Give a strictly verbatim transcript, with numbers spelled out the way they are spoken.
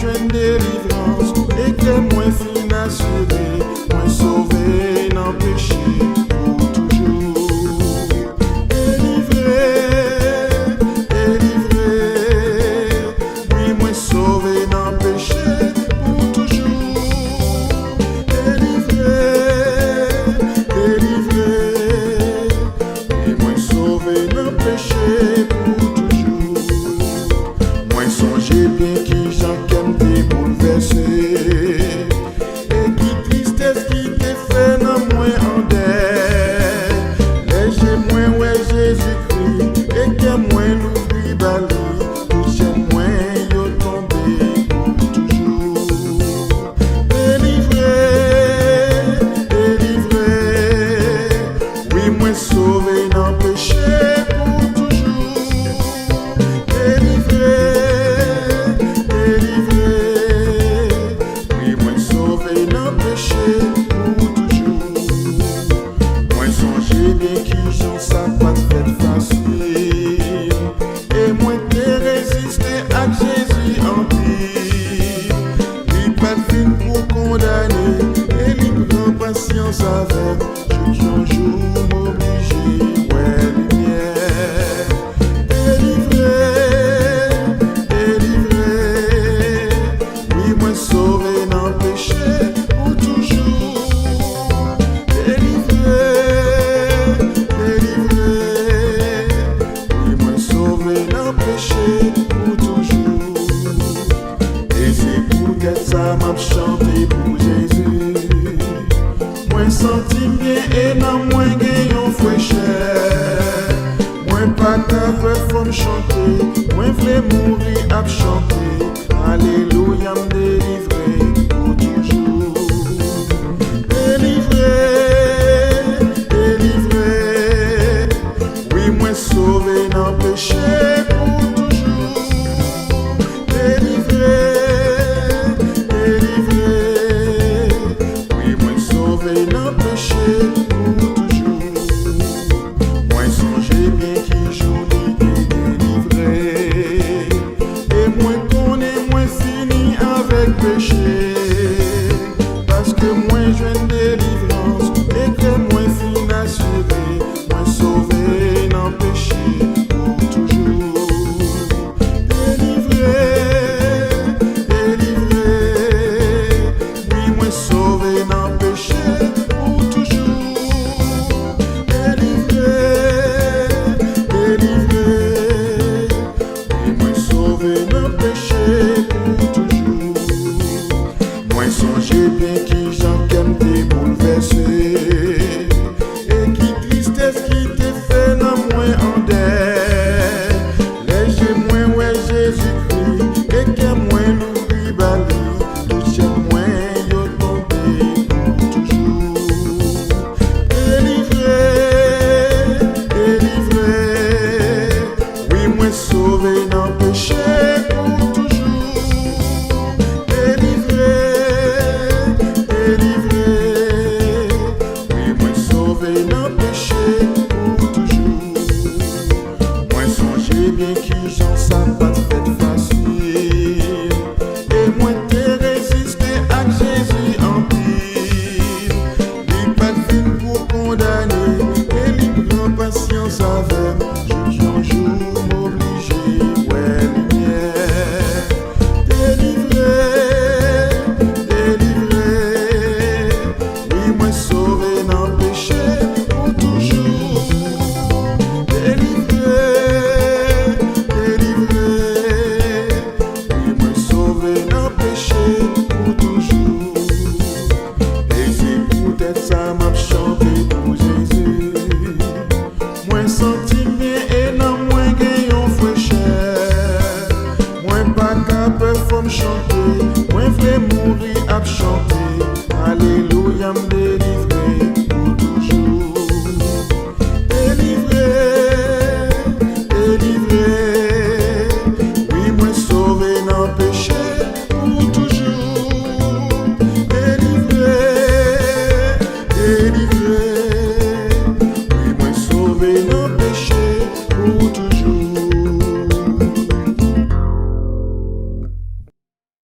jwenn delivrans, e kè mwen fin asire, mwen sove nan peche pou toujou. Delivre, delivre, wi, mwen sove nan peche pou toujou. Delivre, delivre, wi, mwen sove nan peche pou toujou. Mwen sonje byen kijan kè m te boulvèse, e ki tristès ki te fè nan mwen andè. Lè je mwen wè Jezikri, e kè mwen louvri ba li, tout chèn mwen yo tonbe pou toujou. Delivre, delivre, wi, mwen sove nan peche pou toujou. Delivre, delivre, wi, mwen sove nan peche pou toujou. Mwen sonje byen kijan sa pa t fèt fasil, e mwen te reziste ak Jezi anpil. Li pa t vin pou kondane, e li pran pasyans avè m, jouk yon jou m oblije wè limyè. Delivre, delivre, wi, mwen sove nan peche pou toujou. Delivre, delivre, wi, mwen sove nan peche pou toujou. E se poutèt sa m ap chante pou Jezi. Mwen santi m byen e nan mwen gen yon frechè. Mwen pa ka kwè fò m chante. Mwen vle mouri ap chante. Alelouya, m delivre pou toujou. Delivre, delivre, wi, mwen sove nan peche pou toujou. Delivre, delivre, wi, mwen sove nan peche pou toujou. Mwen sonje byen ki jou li te delivre, e mwen konnen mwen fini avèk peche. Paske mwen jwenn delivrans, e kè mwen fin asire, mwen sove nan peche pou toujou. Delivre, delivre, wi, mwen sove nan peche pou toujou. Delivre, delivre, wi, mwen sove nan peche pou toujou. Mwen sonje byen kijan kè m te boulvèse, e ki tristès ki te fè nan mwen andè. Lè je mwen wè Jezikri, e kè mwen louvri ba li, tout chèn mwen yo tonbe pou toujou. Delivre, delivre, wi, mwen sove nan peche pou toujou. Delivre, delivre, wi, mwen sove nan peche pou toujou. Mwen sonje byen kijan sa pa t fèt fasil, e mwen te reziste ak Jezi anpil. Li pa t vin pou kondane, e li pran pasyans avè m, jouk yon jou m oblije wè limyè. Delivre, delivre, wi, mwen sove nan peche pou toujou. Delivre, delivre, wi, mwen sove nan peche pou toujou. E se poutèt sa m ap chante pou Jezi. Mwen santi m byen e nan mwen gen yon frechè. Mwen pa ka pè fò m chante. Mwen vle mouri ap chante. Alelouya.